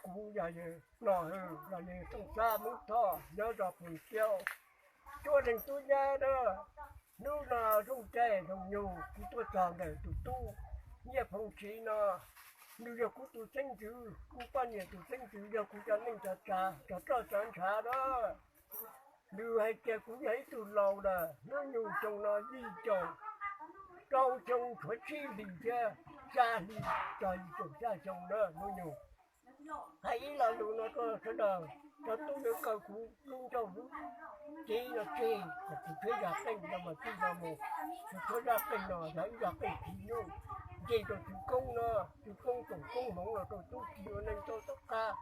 Kuv yog Nom Hwm, los yog Tooj Xab Hmoob Thoj, nyob zos Phoom Xiaus, cuab leeg tub nyab na. Hnub no zoo caij zoo nyoog kuv tuaj txog ntawm tus tub Nyiaj Phoo Tshis no. Nws yog kuv tus xeeb ntxwv, kuv poj niam tus xeeb ntxwv, yog kuv cov neej cov tsav, cov roj cov ntshav na. Nws hais tias kuv yog ib tug laus lawm, hnub nyoog xyoo no yim caum rau xyoo tshuav tsib hlis thiab xya hlis txog yim caum xya xyoo na hnub nyoog. Hais ib lo lus no rau sawv daws, cov tub yuav kaw kuv lub ncauj lub cev no tseg kom kuv tshuab zaj qeej no mas txij no mus, kuv tshuab zaj qeej no yog ib zaj qeej tsis nyuj, nce rau txwv koob no, txwv koob tsoom koob hmoov los rau tub ki ua neej tau tom qab,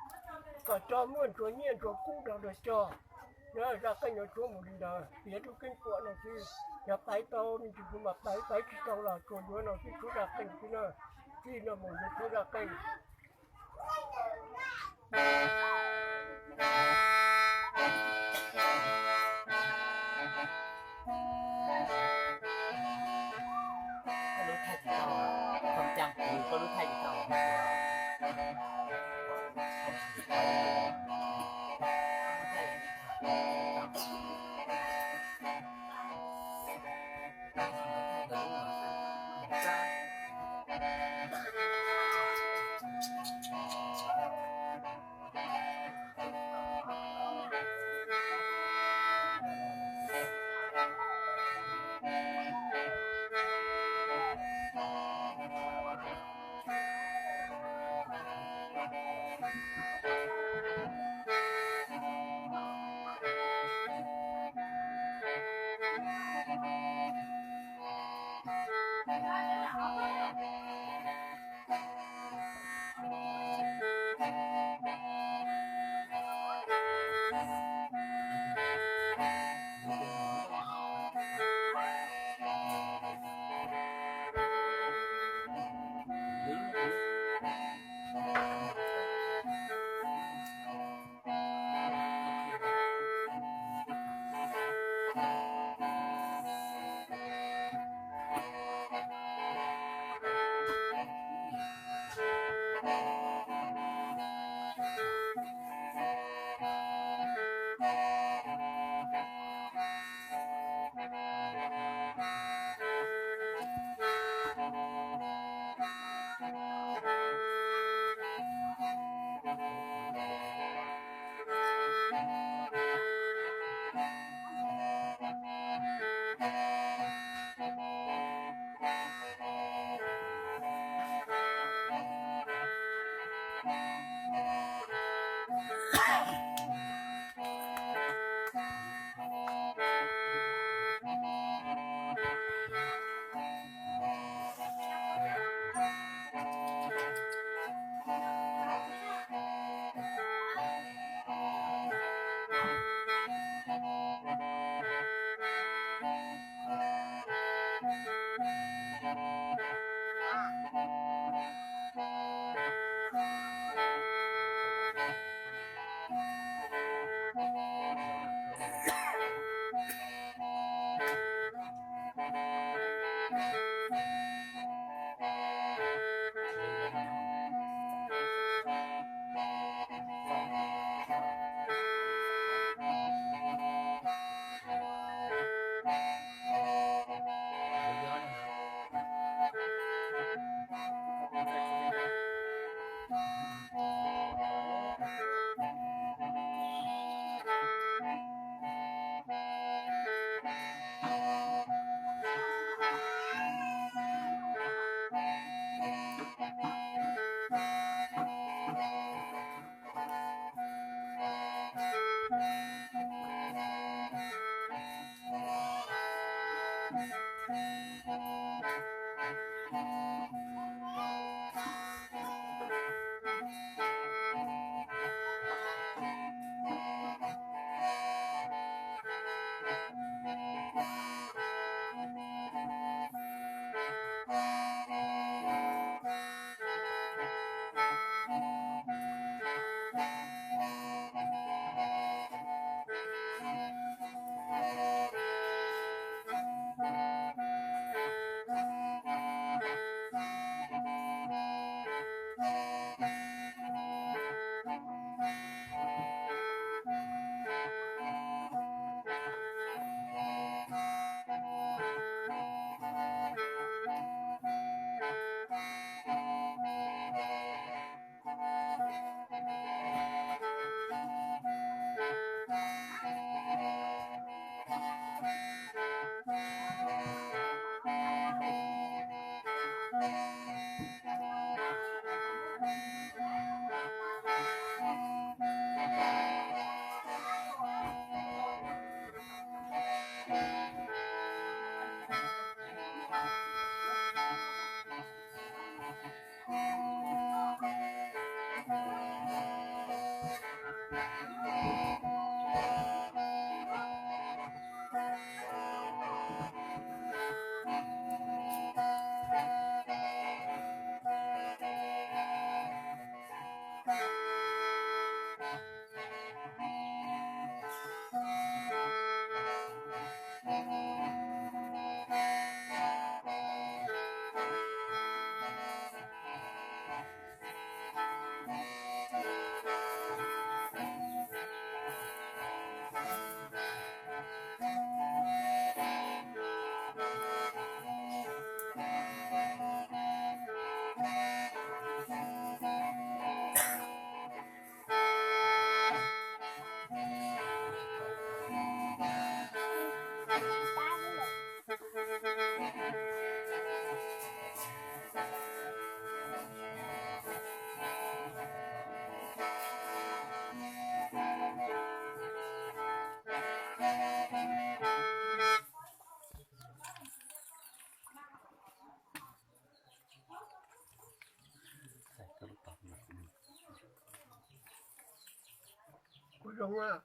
kom cog muaj ntsuag nyiaj ntsuag kub nrog rau cog. Zaj qeej no tshuab mus li ntawd, piav lub keeb puam no xwb, yog paiv tau me ntsis kuv mam paiv, paiv tsis tau los tsuas yuav no xwb, tshuab zaj qeej xwb na. Txij no mus yuav tshuab zaj qeej. Zoo a.